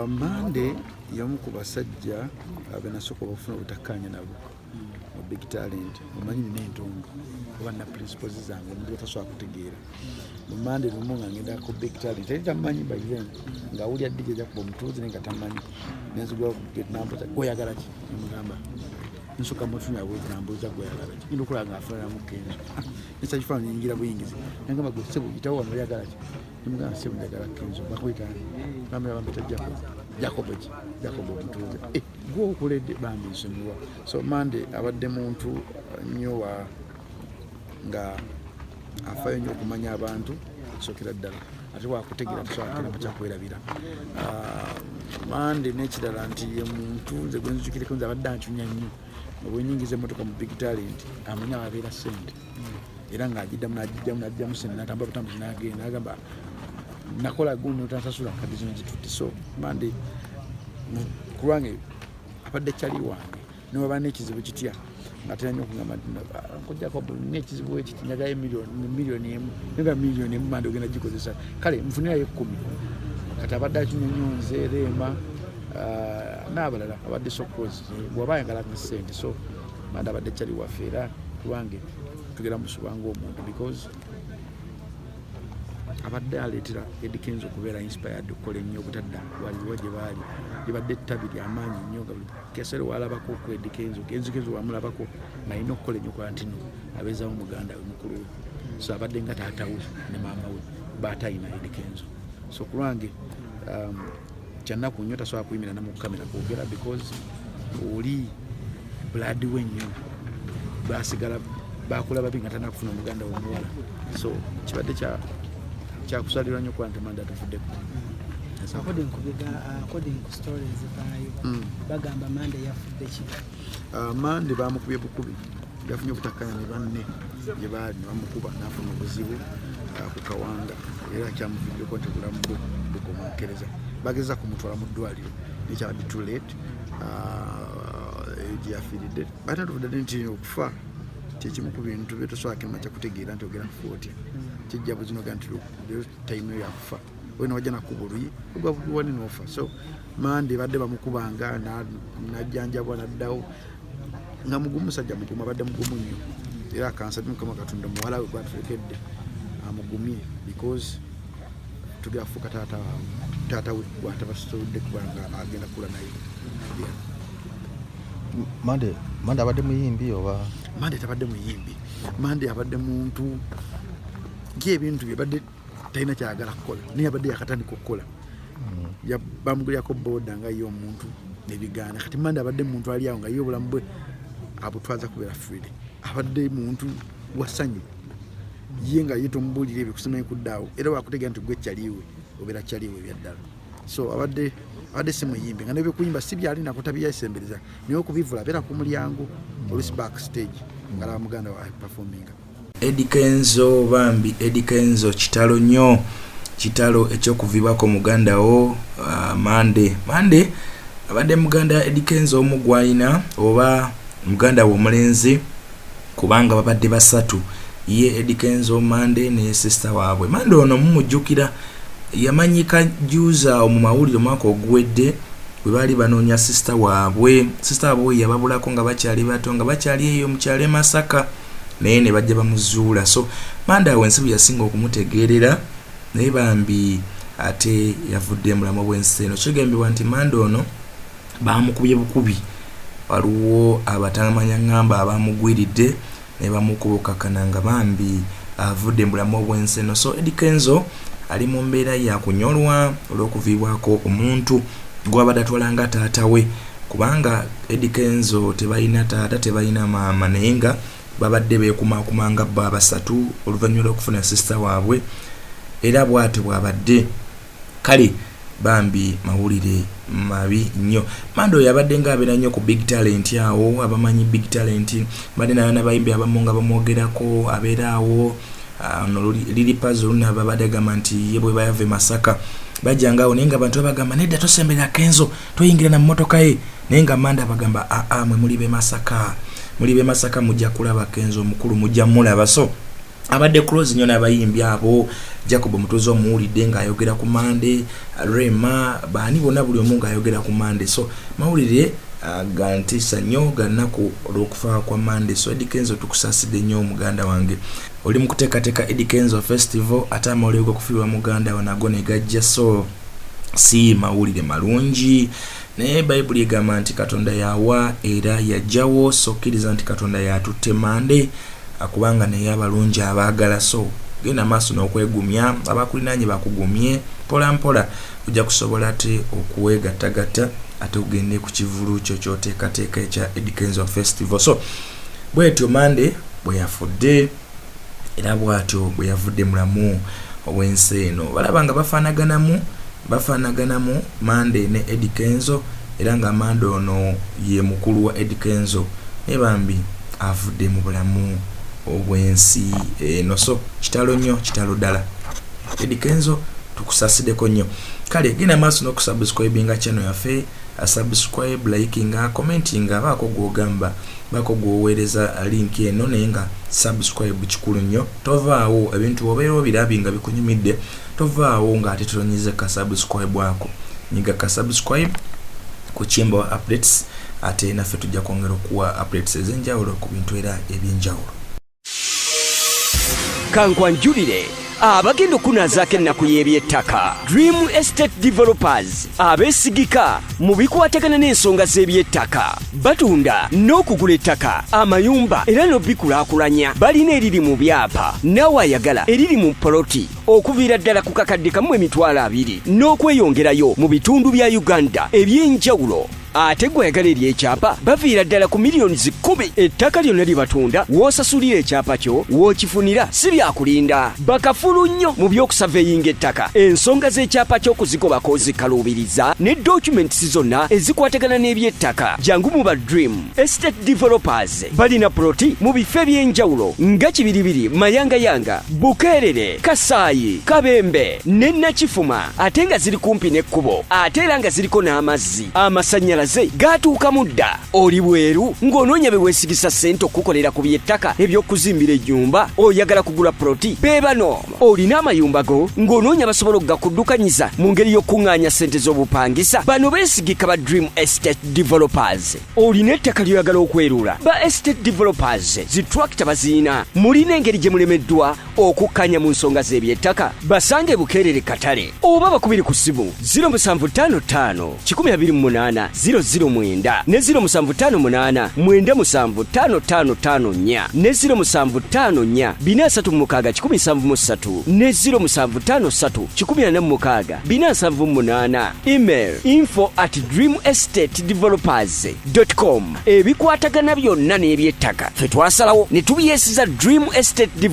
Mande y'omu ku basajja benasooka okufuna obutakkaanya nabo mu Big Talent. Omanyi nina entongo oba nina principles zange, omuntu tasobola kutegeera. Mu Mande lumu nga ngenda ku Big Talent, yali tamanyi by then, ng'awulira DJ Jacob omutuuze, naye nga tamanyi. Nenzigulawo ku gate, nambuuza, "Gweyagala ki?" Nemugamba nsooka mutunya bweti, nambuuza, "Gweyagala ki?" Ngenda okulaba nga afaananamu Kenzo. Nesa kifaananyi, nyingira buyingizi, nagamba, "Gwe ssebo, yitawo wano, oyagala ki?" Nemugamba, "Ssebo, njagala Kenzo." "Bakuyita?" Bambi, bampita Jacob. "Jacob ki?" "Jacob omutuuze." "Eh, gwe okuledde, bambi nsonyiwa." So Mande abadde muntu nnyo wa nga afaayo nnyo okumanya abantu okusookera ddala, ate wakutegeera tosobola kugenda kyakwerabira. Mande n'ekirala nti ye muntu nze gwenzijukireko, nze abadde ancunya nnyo nga bwenyingiza emmotoka mu Big Talent, amanyi ababeera sente, era ng'agiddamu n'agijjamu n'agijjamu sente, n'atambula butambuzi n'agenda, n'agamba, "Nakola gundi otansasula, kati zino zitutte." So Mande kulwange abadde kyali wange, newaba n'ekizibu kitya nga tera nnyo okugamba nti, "Nkojjako nina ekizibu ekiti, njagalayo 1 million." Naga 1 million, Mande ogenda gikozesa, kale nfunirayo 10. Kati abadde akinya nnyo nze, Rema n'abalala, abadde so close bw'aba ayagala nga sente. So Mande abadde kyali waffe, era kulwange tugera musubanga omuntu because abadde aleetera Eddy Kenzo okubeera inspired okukola ennyo obutadda waliwo gye baali libadde ettabi lyamaanyi nnyo, nga buli keseera walabako ku Eddy Kenzo, Kenzo, Kenzo wamulabako ng'alina okukola ennyo kola nti no abeezawo muganda we, mukulu we. So abadde nga taata we ne maama we baatayina Eddy Kenzo. So kulwange kyanaku nnyo, tasobola kuyimirira na mu kamera kwogera because oli blood we nnyo, basigala bakula babi nga tanakufuna muganda we omuwala. So kibadde kyakusalirwa nnyo kuba nti Mande atuvuddeko. According ku stories ezivaayo, bagamba Mande yafudde ki? Mande bamukubye bukubi, yafunye obutakkanya ne banne gye baali ne bamukuba n'afuna obuzibu ku kawanga, era kyamuviddeko nti obulamu bwe bukomenkereza. Bageza kumutwala mu ddwaliro naye kyabadde too late. Eyo gye yafiiridde. Bate tuvudde nti okufa kyekimu ku bintu byetosobola kema kyakutegeera nti ogenda kufa otya. Kijja buzinoga nti leero time yo yakufa, wena wajja nakuba oluyi ogwa buwani nofa. So Mande badde bamukubanga, najjanjabwa, naddawo nga mugumu, musajja mugumu, abadde mugumu nnyo. Era akansabye Mukama Katonda muwala we gwatulekedde amugumye because tugera kufuuka taata waabwe, taata we gwatabasobodde kubanga agenda kula naye. Yeah. Mande abadde muyimbi oba? Mande tabadde muyimbi. Mande abadde muntu ebintu bye badde talina kyayagala kukola, naye abadde yakatandika okukola. Bamugulyako boda nga ye omuntu nebigaana. Kati Mande abadde muntu ali awo nga ye obulamu bwe abutwaza kubeera free, abadde muntu wasanyu ye nga ye tomubuulira ebyo kusimanyi kuddaawo, era wakutegeera nti gwe kyaliwe obeera kyaliwe ebyaddala. So abadde si muyimbi, nga nebyokuyimba si byali nako, tabyesembereza, naye okubivula abeera ku mulyango, olusi backstage nga alaba muganda wa performinga. Eddy Kenzo, bambi Eddy Kenzo, kitalo nnyo, kitalo ekyokuvibwako muganda wo Mande. Mande abadde muganda Eddy Kenzo omu gwalina, oba muganda we omulenzi, kubanga babadde basatu: ye Eddy Kenzo, Mande ne sister waabwe. Mande ono mumujjukira, yamanyika juza mu mawulire omwaka oguwedde bwe baali banoonya sister waabwe. Sister waabwe yababulako nga bakyali bato, nga bakyali eyo mukyalo e Masaka, naye ne bajja bamuzuula. So Mande awo ensi bwe yasinga okumutegeerera, naye bambi ate yavudde mulamu bw'ensi eno. Kigambibwa nti Mande ono bamukubye bukubi, waliwo abatamanya ŋŋamba abamugwiridde ne bamukubukakana nga bambi avudde mu bulamu obw'ensi eno. So Eddy Kenzo ali mu mbeera yakunyolwa olw'okuviibwako omuntu gw'abadde atwala nga taata we, kubanga Eddy Kenzo tebalina taata, tebalina maama, naye nga babadde beekumaakuma nga bo abasatu oluvannyuma lw'okufuna sister waabwe, era bw'atyo bw'abadde. Kale bambi mawulire mabi nnyo. Mande oyo abadde nga abeera nnyo ku Big Talent awo, abamanyi Big Talent, badde nayo n'abayimbi abamu nga bamwogerako, abeera awo. Ono Lili Pazo oluna babadde agamba nti ye bwe bayava e Masaka bajjanga awo, naye nga abantu babagamba, "Nedda, tosemberera Kenzo, toyingira na mmotoka ye," naye nga Mande abagamba, "Aa, mwe muli be Masaka, muli be Masaka, mujja kulaba Kenzo omukulu, mujja mulaba." So Abadde close nnyo n'abayimbi abo. Jacob Mutuuze omuwulidde ng'ayogera ku Mande, Rema, baani bonna, buli omu ng'ayogera ku Mande. So mawulire gantiisa nnyo, gannaku olw'okufa kwa Mande. So Eddy Kenzo, tukusaasidde nnyo muganda wange. Oli mu kuteekateeka Eddy Kenzo Festival, ate amawulire g'okufiirwa muganda wo nago ne gajja. So si mawulire malungi, naye Bayibuli egamba nti Katonda yawa era yajjawo. So kkiriza nti Katonda yatutte Mande, kubanga naye abalungi abaagala. So genda maaso n'okwegumya, abakulinaanye bakugumye mpola mpola, ojja kusobola ate okwegattagatta ate ogende ku kivulu kyo kyoteekateeka ekya Eddy Kenzo Festival. So bwetyo Mande bwe yafudde, era bwatyo bwe yavudde mulamu obw'ensi eno. Balaba nga bafaanaganamu Mande ne Eddy Kenzo, era nga Mande ono ye mukulu wa Eddy Kenzo, naye bambi avudde mu bulamu obw'ensi eno. So kitalo nnyo, kitalo ddala. Eddy Kenzo, tukusasiddeko nnyo. Kale genda maaso n'okusubscribinga channel yaffe, subscribe, likinga, commentinga, baako gwogamba, baako gwoweereza link eno, naye nga subscribe kikulu nnyo. Tovaawo, ebintu obeera obirabi nga bikunyumidde, tovaawo ng'ate tonyize ka subscribe ako. Nyiga ka subscribe ku Kimbo Updates, ate naffe tujja kwongera okuwa updates ez'enjawulo ku bintu era ebyenjawulo. Kankwanjulire abagenda okunaazaako ennaku y'ebyettaka, Dream Estate Developers, abeesigika mu bikwatagana n'ensonga z'ebyettaka. Batunda n'okugula ettaka, amayumba era n'obikulaakulanya. Balina eriri mu byapa, naawe ayagala eriri mu poloti, okuviira ddala ku 1,000 20,000 n'okweyongerayo mu bitundu bya Uganda eby'enjawulo. Ate gwe ayagala ery'ekyapa, baviira ddala ku miliyoni 10. Ettaka lyonna lye batunda, w'osasulira ekyapa kyo w'okifunira, si byakulinda. Bakafulu nnyo mu by'okusurveyinga ettaka, ensonga z'ekyapa ky'okuzigobako zikaluubiriza ne documents zonna ezikwatagana n'ebyettaka. Jangu mu ba Dream Estate Developers. Balina ploti mu bifo eby'enjawulo nga Kibiribiri, Mayangayanga, Bukeerere, Kasaayi, Kabembe ne Nakifuma, ate nga ziri kumpi n'ekkubo, ate era nga ziriko n'amazzi. Amasannyalaze gaatuukamu dda. Oli bweru ng'onoonya be weesigisa ssente okukolera ku by'ettaka eby'okuzimbira ennyumba, oyagala kugula ploti, be bano. Olina amayumba go ng'onoonya basobola okugakuddukanyiza mu ngeri y'okuŋŋaanya ssente z'obupangisa, bano beesigika ba Dream Estate Developers. Olina ettaka ly'oyagala okwerula, ba Estate Developers zi tractor baziina. Mulina engeri gye mulemeddwa okukkanya mu nsonga z'ebyettaka, basange Bukeerere Katale oba bakubiri ku ssimu 0755 128 009 ne 0758 975554 ne 0754 436 173 ne 0753 146 478. Email info@dreamestatedevelopers.com. Ebikwatagana byonna n'ebyettaka, ffe twasalawo ne tubyesiza Dream Estate.